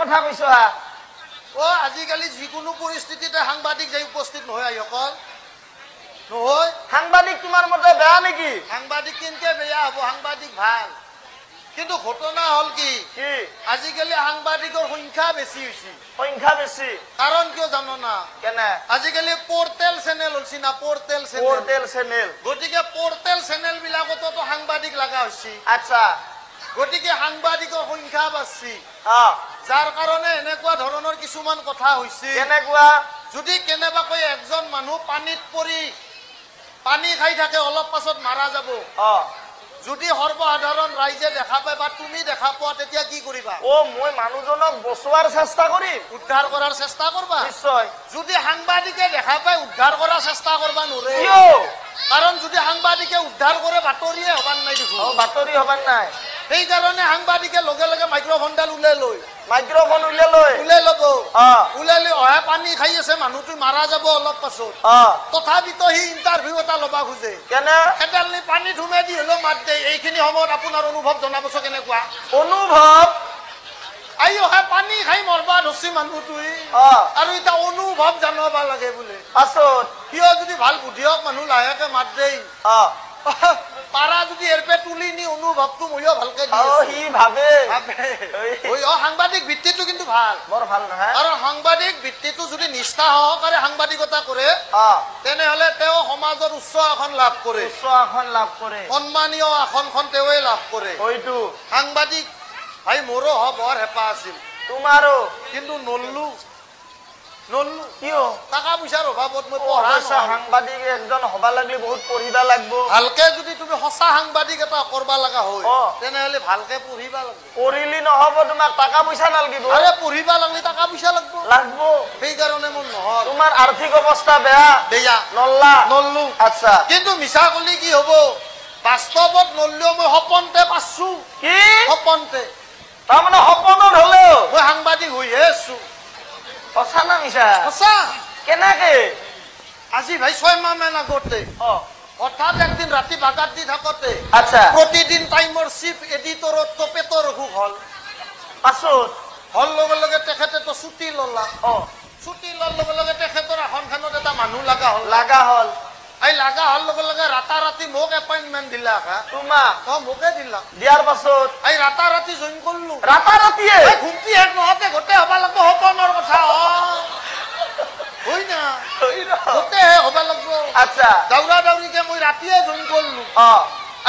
কথা কৈছ হা। অ আজিকালি যিকোনো পৰিস্থিতিতে সাংবাদিক যাই উপস্থিত নহয় আইসকল নহয়। সাংবাদিক তোমাৰ মতে বেয়া নেকি? সাংবাদিক কেনেকে বেয়া হ'ব, সাংবাদিক ভাল। কিন্তু ঘটনা হ'ল কি, আজিকালি সাংবাদিকৰ সংখ্যা বেছি হৈছে। সংখ্যা বেছি কাৰণ কিয় জানো না? কেনে? আজিকালি পৰ্টেল চেনেল হৈছে না, পৰ্টেল চেনেল। পৰ্টেল চেনেল, গতিকে পৰ্টেল চেনেল বিলাকতো সাংবাদিক লগা হৈছে। আচ্ছা, গতিকে সাংবাদিকৰ সংখ্যা বাঢ়ছি, যাৰ কাৰণে এনেকুৱা ধৰণৰ কিছুমান কথা হৈছে। কেনেকুৱা? যদি কেনেবাকৈ এজন মানুহ পানীত পৰি পানী খাই থাকে, অলপ পাছত মাৰা যাব, যদি সৰ্বসাধাৰণ ৰাইজে দেখা পায় বা তুমি দেখা পোৱা, তেতিয়া কি কৰিবা? অ মই মানুহজনক বচোৱাৰ চেষ্টা কৰিম, উদ্ধাৰ কৰাৰ চেষ্টা কৰবা। নিশ্চয়। যদি সাংবাদিকে দেখা পায় উদ্ধাৰ কৰাৰ চেষ্টা কৰবা নোৱাৰে, কাৰণ যদি সাংবাদিকে উদ্ধাৰ কৰে বাতৰিয়ে হবাৰ নাই দেখোন। বাতৰি হবাৰ নাই, সেইকাৰণে সাংবাদিকে লগে লগে মাইক্ৰফোনডাল উলাই লৈ, মাইক্ৰফোন উলাই লৈ, উলাই ল'ব, উলাই লৈ অহা পানী খাই আছে মানুহটো মাৰা যাব অলপ পাছত, তথাপিতো সি ইণ্টাৰভিউ এটা ল'বা খোজে। কেনে? এডাল পানী ধুমে দি হ'লেও মাত দিয়ে। এইখিনি সময়ত আপোনাৰ অনুভৱ জনাবচোন, কেনেকুৱা অনুভৱ? আই অহা পানী খাই মৰবা ধৰছি মানুহটোৱে, আৰু এতিয়া অনুভৱ জানাব লাগে বোলে। পাছত সিও যদি ভাল বুদ্ধিয়ক মানুহ লাহেকে মাত দেই, পাৰা যদি এৰপে তুলি নি অনুভৱটো ময়ো ভালকে সি ভাবে। সাংবাদিক বৃত্তিটো কিন্তু ভাল, বৰ ভাল নহয়। কাৰণ সাংবাদিক বৃত্তিটো যদি নিষ্ঠা সহকাৰে সাংবাদিকতা কৰে, তেনেহলে তেওঁ সমাজত উচ্চ আসন লাভ কৰে, উচ্চ আসন লাভ কৰে, সন্মানীয় আসনখন তেওঁৱে লাভ কৰে। হয়তো সাংবাদিক ভাই মোৰো বৰ হেঁপাহ আছিল। তোমাৰো? কিন্তু নল্লো নল্লো। কিয়? টকা পইচাৰ অভাৱত মই পঢ়া। সাংবাদিক এজন হবা লাগিলে বহুত পঢ়িবা লাগব। ভালকে যদি তুমি সঁচা সাংবাদিক এটা কৰবা লগা হয়, তেনেহলে ভালকে পঢ়িবা লাগব। পঢ়িলি নহব, তোমাক টকা পইচা নালাগিব। আৰে পঢ়িবা লাগিলে টকা পইচা লাগব, লাগব। সেইকাৰণে মোৰ নহল। তোমাৰ আৰ্থিক অৱস্থা বেয়া? বেয়া। নল্লা? নল্লো। আচ্ছা, কিন্তু মিছা কলি কি হব, বাস্তৱত নল্লেও মই সপোনতে পাইছো। কি সপোনতে? তাৰমানে সপোনত হলেও মই সাংবাদিক হৈহে আছো। সঁচা না মিছা? সঁচা। কেনেকে? আজি ভাই 6 মাহ মান আগতে হঠাৎ একদিন ৰাতি বাগাত দি থাকোতে, আচ্ছা, প্ৰতিদিন টাইমৰ চিফ এডিটৰত পেটৰ অসুখ হল। পাছত হল লগে লগে তেখেতে তো ছুটি ললা। ছুটি লোৱাৰ লগে লগে তেখেতৰ আসনখনত এটা মানুহ লগা হল, লগা হল। এই লগা হোৱাৰ লগে লগে ৰাতাৰাতি মোক এপইণ্টমেণ্ট দিলা। তোমাক? অ মোকে দিলা। দিয়াৰ পাছত এই ৰাতাৰাতি জইন কৰিলো। ৰাতাৰাতিয়ে? ঘুমটি শেষ নহওঁতে গোটেই হবা লাগব সপোনৰ কথা। হয় না? গোটেই শেষ হবা লাগব। আচ্ছা, দৌৰা দৌৰিকে মই ৰাতিয়ে জইন কৰিলো।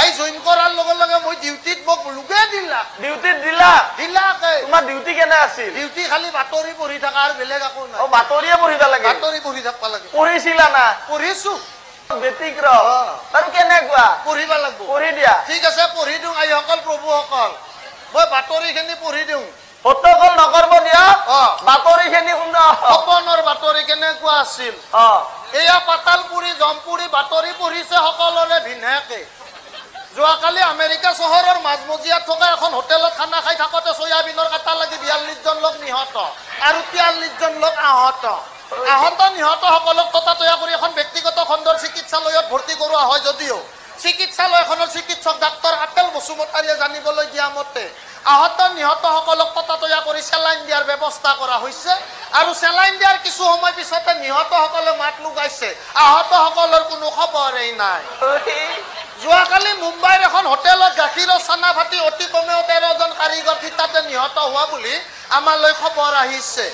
এই জইন কৰাৰ লগে লগে মই ডিউটিত মোক লোকে দিলা। ডিউটিত দিলা? দিলা। তোমাৰ ডিউটি কেনে আছিল? ডিউটি খালি বাতৰি পঢ়ি থকা আৰু বেলেগ একো নাই। অ বাতৰিয়ে পঢ়িবা লাগে? বাতৰি পঢ়ি থাকবা লাগে। পঢ়িছিলা না? পঢ়িছো। ব্যতিক্ৰম বাৰু। কেনেকুৱা? পঢ়িবা লাগব। পঢ়ি দিয়া। ঠিক আছে, পঢ়ি দিওঁ। আইসকল প্ৰভুসকল, মই বাতৰিখিনি পঢ়ি দিওঁ। ফটোকল নকৰিব দিয়া, বাতৰিখিনি শুনা। সপোনৰ বাতৰি কেনেকুৱা আছিল? এয়া পাতালপুৰি জমপুৰি বাতৰি পঢ়িছে সকলোৰে ভিনেকে। যোৱাকালি আমেৰিকা চহৰৰ মাজমজিয়াত থকা এখন হোটেলত খানা খাই থাকোঁতে চয়াবিনৰ কাটা লাগি 42 জন লোক নিহত আৰু 43 জন লোক আহত। আহত নিহতসকলক ততাতৈয়া কৰি এখন ব্যক্তিগত খণ্ডৰ চিকিৎসালয়ত ভৰ্তি কৰোৱা হয় যদিও চিকিৎসালয়খনৰ চিকিৎসক ডাক্তৰ আপেল বসুমতাৰীয়ে জানিবলৈ দিয়া মতে আহত নিহতসকলক ততাতৈয়া কৰি চেলাইন দিয়াৰ ব্যৱস্থা কৰা হৈছে আৰু চেলাইন দিয়াৰ কিছু সময় পিছতে নিহতসকলে মাত লগাইছে, আহতসকলৰ কোনো খবৰেই নাই। যোৱাকালি মুম্বাইৰ এখন হোটেলত গাখীৰৰ চানা ফাটি অতি কমেও 13 জন কাৰিকৰ থিতাতে নিহত হোৱা বুলি আমালৈ খবৰ আহিছে।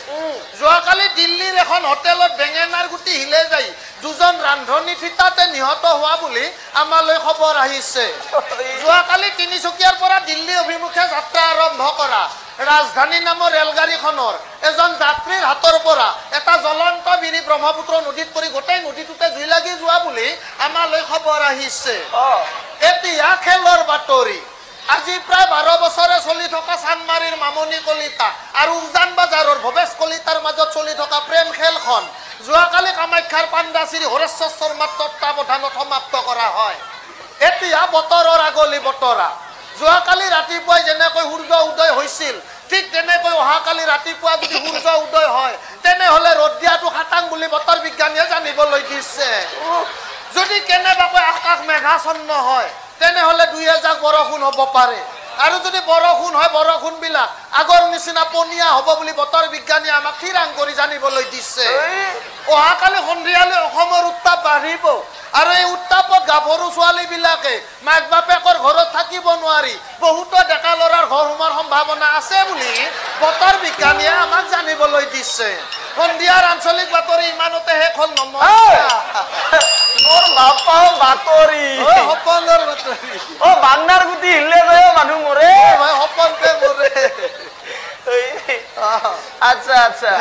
যোৱাকালি দিল্লীৰ এখন হোটেলত বেঙেনাৰ গুটি হিলে যাই 2 জন ৰান্ধনী থিতাতে নিহত হোৱা বুলি আমালৈ খবৰ আহিছে। যোৱাকালি তিনিচুকীয়াৰ পৰা দিল্লী অভিমুখে যাত্ৰা আৰম্ভ কৰা ৰাজধানী নামৰ ৰেলগাড়ীখনৰ এজন যাত্ৰীৰ হাতৰ পৰা এটা জ্বলন্ত বিড়ি ব্ৰহ্মপুত্ৰ নদীত পৰি গোটেই নদীটোতে জুই লাগি যোৱা বুলি আমালৈ খবৰ আহিছে। এতিয়া খেলৰ বাতৰি। আজি প্ৰায় 12 বছৰে চলি থকা চানমাৰীৰ মামনি কলিতা আৰু উজান বজাৰৰ ভৱেশ কলিতাৰ মাজত চলি থকা প্ৰেম খেলখন যোৱাকালি কামাখ্যাৰ পাণ্ডা শ্ৰী হৰেশ্বৰ শৰ্মাৰ তত্বাৱধানত সমাপ্ত কৰা হয়। এতিয়া বতৰৰ আগলি বতৰা। যোৱাকালি ৰাতিপুৱাই যেনেকৈ সূৰ্য উদয় হৈছিল, ঠিক তেনেকৈ অহাকালি ৰাতিপুৱা যদি সূৰ্য উদয় হয়, তেনেহ'লে ৰ'দ দিয়াটো খাটাং বুলি বতৰ বিজ্ঞানীয়ে জানিবলৈ দিছে। যদি কেনেবাকৈ আকাশ মেঘাচ্ছন্ন হয়, তেনেহ'লে 2 এজাক বৰষুণ হ'ব পাৰে। আৰু যদি বৰষুণ হয়, বৰষুণবিলাক আগৰ নিচিনা পনীয়া হ'ব বুলি বতৰ বিজ্ঞানীয়ে আমাক থিৰাং কৰি জানিবলৈ দিছে। অহাকালি সন্ধিয়ালৈ অসমৰ উত্তাপ বাঢ়িব আৰু এই উত্তাপত গাভৰু ছোৱালীবিলাকে মাক বাপেকৰ ঘৰত থাকিব নোৱাৰি বহুতো ডেকা ল'ৰাৰ ঘৰ সোমোৱাৰ সম্ভাৱনা আছে বুলি বতৰ বিজ্ঞানীয়ে আমাক জানিবলৈ দিছে। সন্ধিয়াৰ আঞ্চলিক বাতৰি ইমানতে শেষ হ'ল। নমস্কাৰ। মোৰ বাপাও বাতৰি সপনৰ বাতৰি। অ বান্নাৰ গুটি হিলে মানুহ মৰে। সপনতে মৰে। আচ্ছা আচ্ছা।